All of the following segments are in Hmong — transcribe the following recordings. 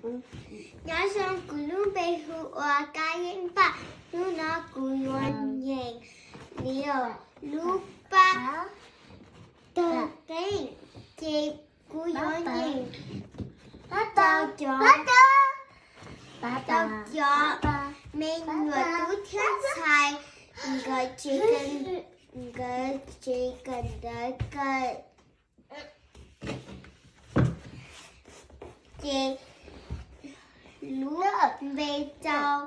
Nyob zoo, kuv lub npe hu ua Kab Yeej Paj. Hnub no kuv yuav nyeem li lub pab tawg qeej, ces kuv yuav nyeem rau cov, rau cov me nyuam tub thiab ntxhais nkawd tsev, nkawd tsev kawm ntawv kawm. Ces lub npe rau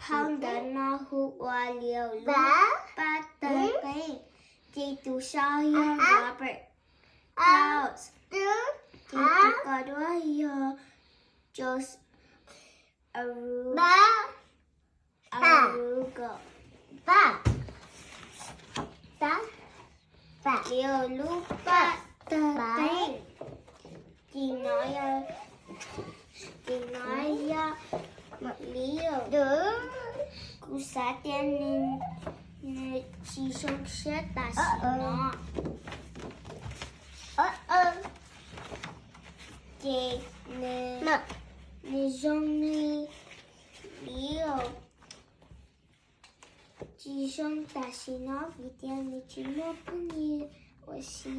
phau ntawv no hu ua li lub pab tawg qeej, ces tus sau yog Robert Hales, ces tus kos duab yog Joseph Aru, Arugo. Li lub pab tawg qeej, ces no yog, ces no yog li, kuv xav tias nws, nws tsis zoo siab tam sim no. Ces nws, nws zoo li, li tsis zoo tam sim no vim tias nws tsis muaj phooj ywg ua si.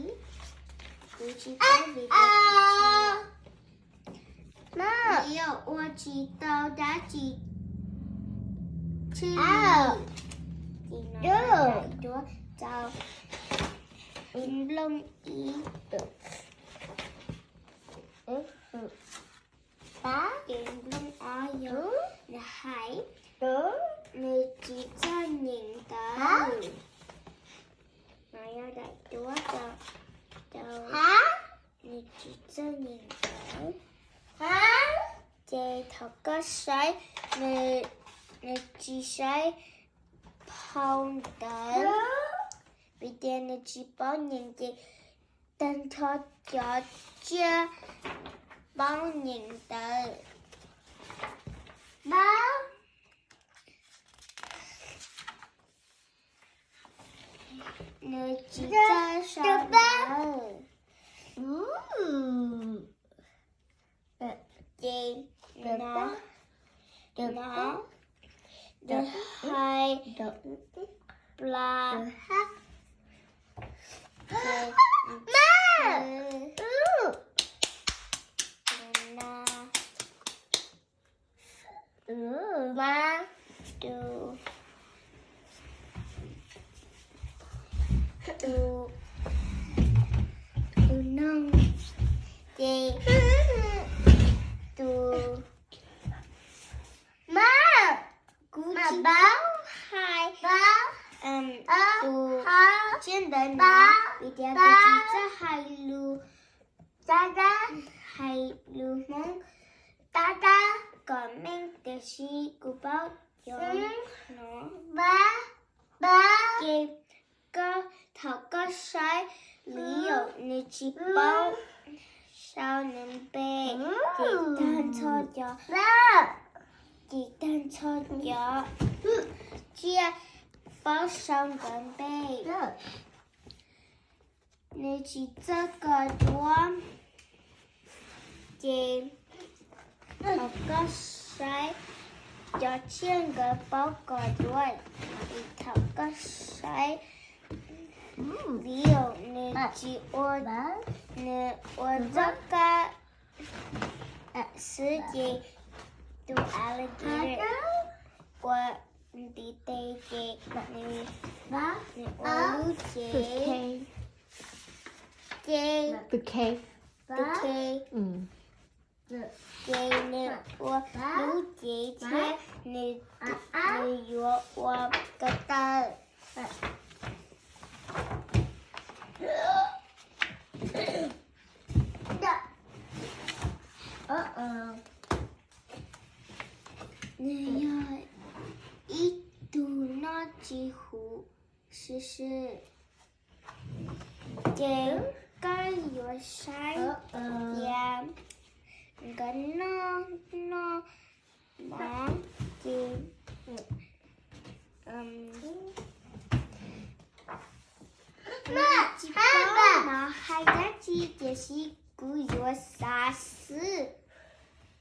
Kuv tsis paub vim tias kuv tsis, vim yog ua tsis tau dab tsi tshiab li. Ces no yog daim duab rau nplooj ib. Ces nplooj ob yog nws hais, nws tsis txawj nyeem ntawv. No yog daim duab rau, rau nws tsis txawj nyeem ntawv. Ces thaum koj saib, nws, nws tsis saib phau ntawv vim tias nws tsis paub nyeem, ces tag nrho cov tsiaj paub nyeem ntawv. Nws tsis txawj sau ntawv. Ces no, no nws hais pla, ces no tus, tus, tus noog, ces tus, kuv tsis paub hais tus tsiaj ntawv no vim tias kuv tsis txawj hais lus, hais lus Hmoob tab tab kom meej, tiam sis kuv paub cov no. Ces koj, thaum koj saib li yog nws tsis paub sau nws npe, ces tag nrho cov, ces tag nrho cov tsiaj paub sau nkawd npe. Nws tsis txawj kos duab, ces thaum koj saib cov tsiaj nkawd paub kos duab, thaum koj saib li yog nws tsis ua, nws ua txoj kab xwb, ces tus alligator ua ntiv tes, ces nws, nws ua lub cev, ces, ces nws ua lub cev thiab nws, nws yuav ua ko taw. Nws yog ib tug noj tsis huv sib sib. Ces koj yuav saib tias nkawd noj, noj mov ces tsis paub hais dab tsi, tiam sis kuv yuav xav xwb,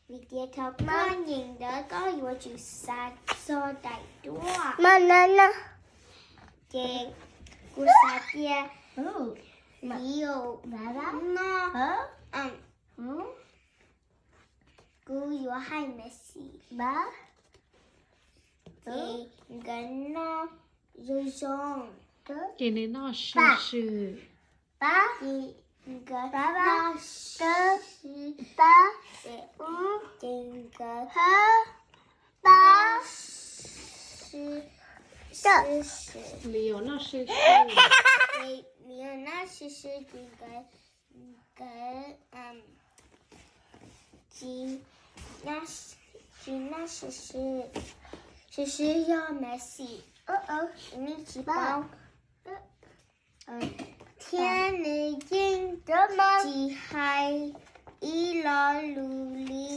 vim tias Koj nyeem ntawd koj yuav tsum xav txog daim duab. Ces kuv xav tias liv no, kuv yuav hais Messi, ces nkawd noj zoo zoo. Ces nws noj sw sw. Ces nkawd noj sw, ces nkawd noj sw sw. Liv noj sw sw, ces nkawd, nkawd tsis noj sw sw, sw sw yog Messi, nej tsis paub. Thiab nws yeej tsis hais ib lo lus li.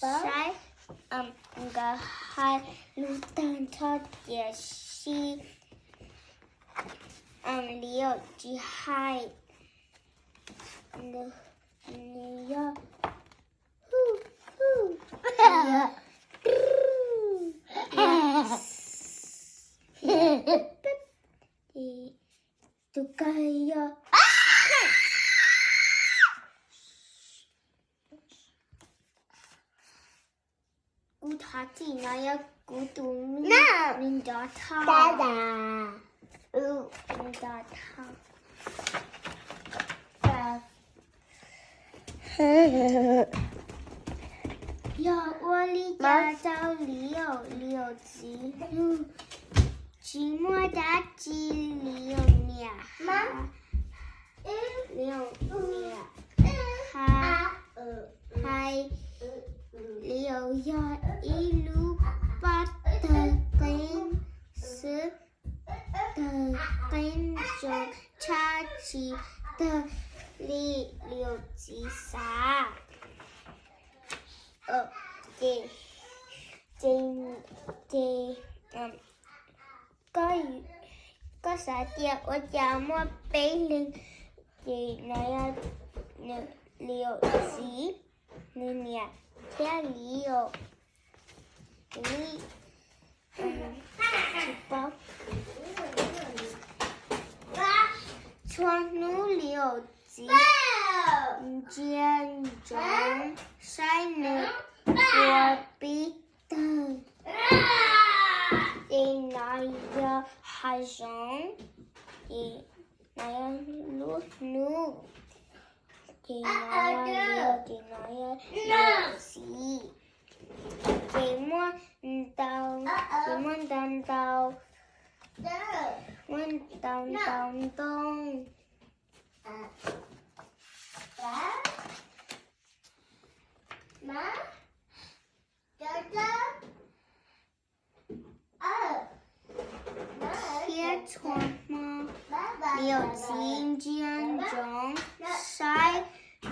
Saib, nkawd hais lus tag nrho tiam sis liv tsis hais. Nws yog tus kawg yog, kuv thov txim, no yog kuv tus me nrov thoj. Nrov thoj. Yog ua li cas rau Liv, Liv txiv, tsis muaj dab tsi, Liv niam, Liv niam hais, hais, Liv yog ib lub pob tawg qeeb xwb, tawg qeeb zoo tshaj, tsis tawg li Liv txiv xav. Ces, ces, ces koj xav tias ua cas muaj peb leeg, ces no yog Liv txiv, nws niam thiab Liv, Liv tsis paub. Txhua hnub Liv txiv ntsia ntsoov saib nws puas pib tawg. Ces no yog hav zoov, ces no yog lub hnub, ces no yog Liv, ces no yog Liv txiv. Ces muaj ntau, ces muaj ntau ntau, muaj ntau ntau ntoo. Thiab txhua hmo Liv txiv ntsia ntsoov saib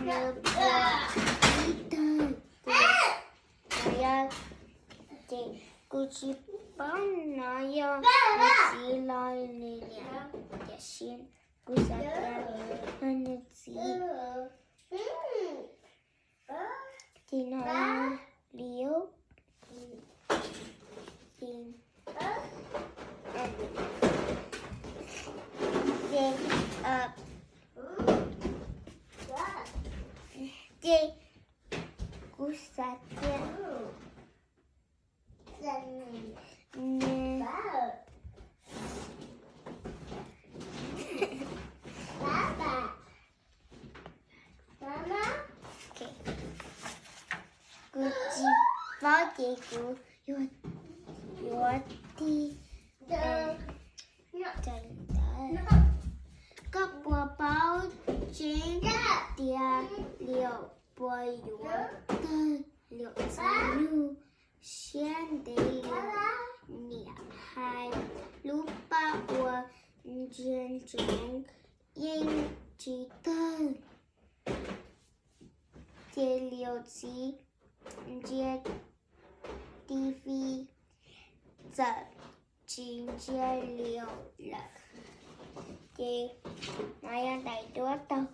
nws puas pib tawg. Ces kuv tsis paub no yog nws txiv los nws niam, tiam sis kuv xav tias yog nws txiv. Ces no Liv, ces, ces, ces kuv xav tias nws, kuv tsis paub ces kuv yuav, yuav tig ntawd. Koj puas paub tseeb tias Liv puas yuav tawg? Liv txiv lub siab ntev, Liv niam hais lub pob uas ntsia ntsoov yeej tsis tawg. Ces Liv txiv ntsia T V txawm tsis ntsia Liv lawm. Ces no yog daim duab taug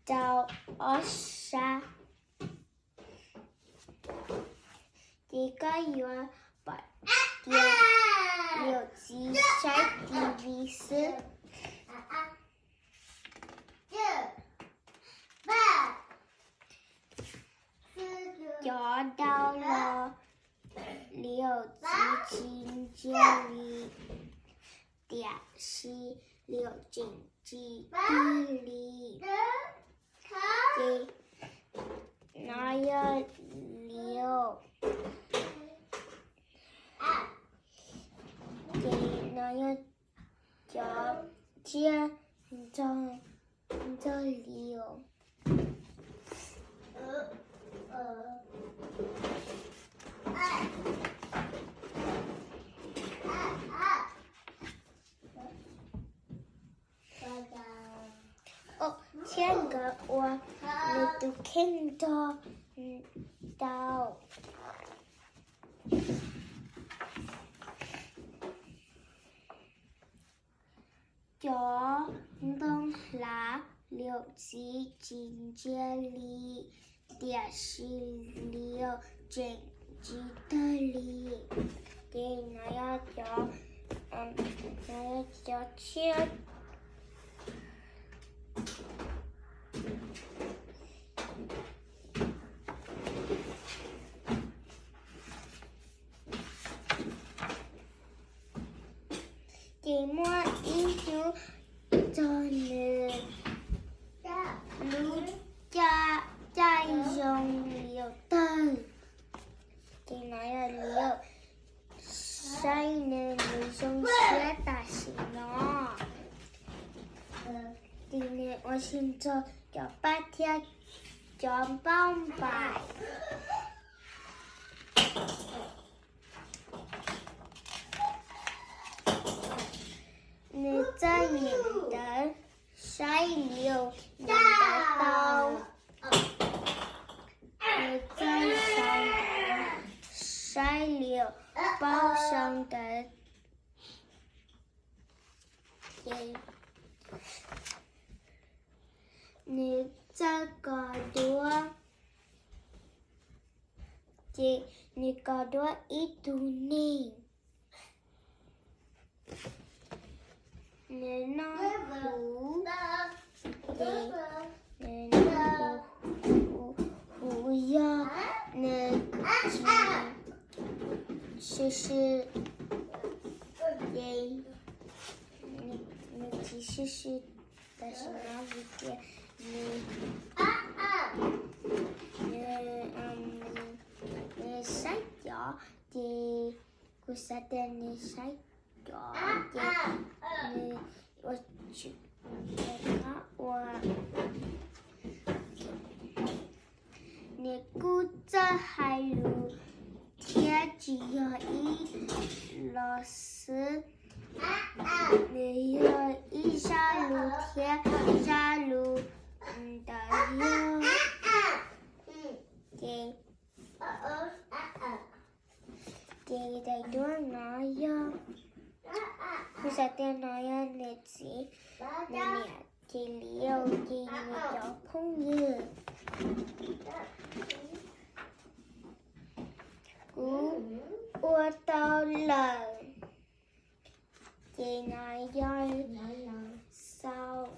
rau ob sab. Ces koj yuav pom tias Liaus txiv saib T V xwb. Cov dau los Liaus txiv tsis ntsia li, tiam sis Liaus tseem tsis twg li. Ces no yog Liaus, ces no yog cov tsiaj nrog Liaus. Thiab nkawd ua nws tus kheej nrog tau. Cov ntoo hlav Liaus txiv tsis ntsia li, tiam sis Liaus tseem tsis tawg li. Ces no yog cov, no yog cov tsiaj. Ces muaj ib hnub txog nws lub caij zoo Liaus tawg. Ces no yog Liaus saib nws, nws zoo siab tam sim no. Ces nws ua si nrog cov paj thiab cov npauj npaim. Nws txawj nyeem ntawv saib Liaus nyeem ntawv tau. Nws txawj sau ntawv saib Liaus paub sau ntawv. Ces nws txawj kos duab. Ces nws kos duab ib tug neeg. Nws noj huv, ces nws noj huv, huv yog nws tsis sw sw, ces nws tsis sw sw tam sim no vim tias nws, nws, nws saib cov, ces kuv xav tias nws saib cov, ces nws ua, nws qab ua. Nws kuj txawj hais lus thiab tsis yog ib los xwb, nws yog ib zaj lus thiab zaj lus ntawd yog, ces, ces daim duab no yog, kuv xav tias no yog nws txiv, nws niam, ces Liaus ces nws cov phooj ywg. Kuv ua tau lawm. Ces no yog xaus.